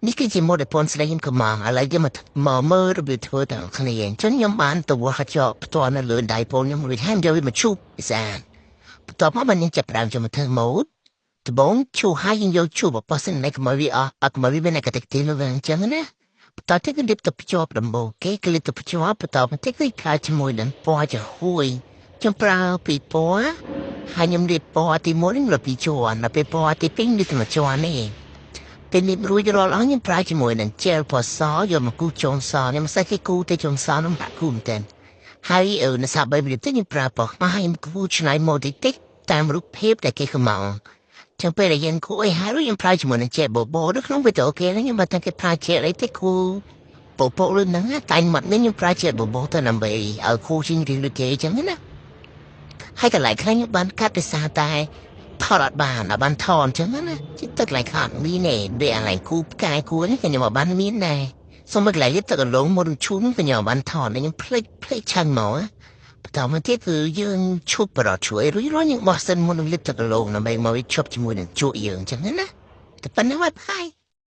នេះគឺជាម៉ូដដែលពនស្ដីខ្ញុំកំងឥឡូវយើងមកមកមើលរបៀបធ្វើទាំងគ្នាអញ្ចឹងខ្ញុំបានទៅវាស់ចោផ្ទាល់នៅលើដៃពនខ្ញុំរួចហើយយកវាមកឈូសស្អាតបន្ទាប់មកបានយើងចាប់ផ្ដើមចូលមកធ្វើម៉ូដដំបូងឈូសហើយយើងយកឈូសបបសិនណែកុំឲ្យវាអស់អត់កុំឲ្យវាមានកតិកទីនៅវិញអញ្ចឹងណាបន្តទៀតគឺលាបទៅភ្ជាប់ដំបូងគេគឺលាបទៅភ្ជាប់បន្តមកទៀតគឺខាជាមួយនឹងពណ៌ចំហួយខ្ញុំប្រើពីពណ៌ហើយខ្ញុំលាបពណ៌ទី1នេះលើពីជាន់ដល់ពេលពណ៌ទី2នេះទៅមួយជាន់នេះពេលនេះរួចរាល់អស់ខ្ញុំប្រើជាមួយនឹង gel ពណ៌សយកមកគូសចុងសខ្ញុំមិនសូវគេគូទេចុងសនោះបាក់គូមែនទែនហើយអឺនៅសាបីវាទៅខ្ញុំប្រើពណ៌ខ្មៅខ្ញុំគូឆ្នៃមកតិចតិចតាមរូបភាពដែលគេកំងចាំពេលដែលយើងគូអីហើយខ្ញុំប្រើជាមួយនឹង gel បបនៅក្នុងវីដេអូគេហ្នឹងខ្ញុំបើថាគេប្រើ gel អីទេគូពពកលឿនហ្នឹងតែមាត់នេះខ្ញុំប្រើ gel បបទៅដើម្បីឲ្យគូជាងរៀងដូចគេអញ្ចឹងណាហើយកន្លែងខ្លះខ្ញុំបានកាត់ដោយសារតែថតអត់បានអត់បានថតអញ្ចឹងណាចិត្តទឹកកន្លែងខាត់មានទេដូចកន្លែងគូផ្កាយគូនេះខ្ញុំអត់បានមានដែរសូម្បីកន្លែងទឹកកន្លងមុនឈូនខ្ញុំអត់បានថតខ្ញុំភ្លេចភ្លេចឆាំងមកបន្តមកទៀតគឺយើងឈប់ប្រត់ជួយរួចរាល់យើងបោះសិនមុននឹងលាបទឹកកន្លងដើម្បីមកវាឈប់ជាមួយនឹងជក់យើងអញ្ចឹងណាតែប៉ុណ្ណឹងហើយ។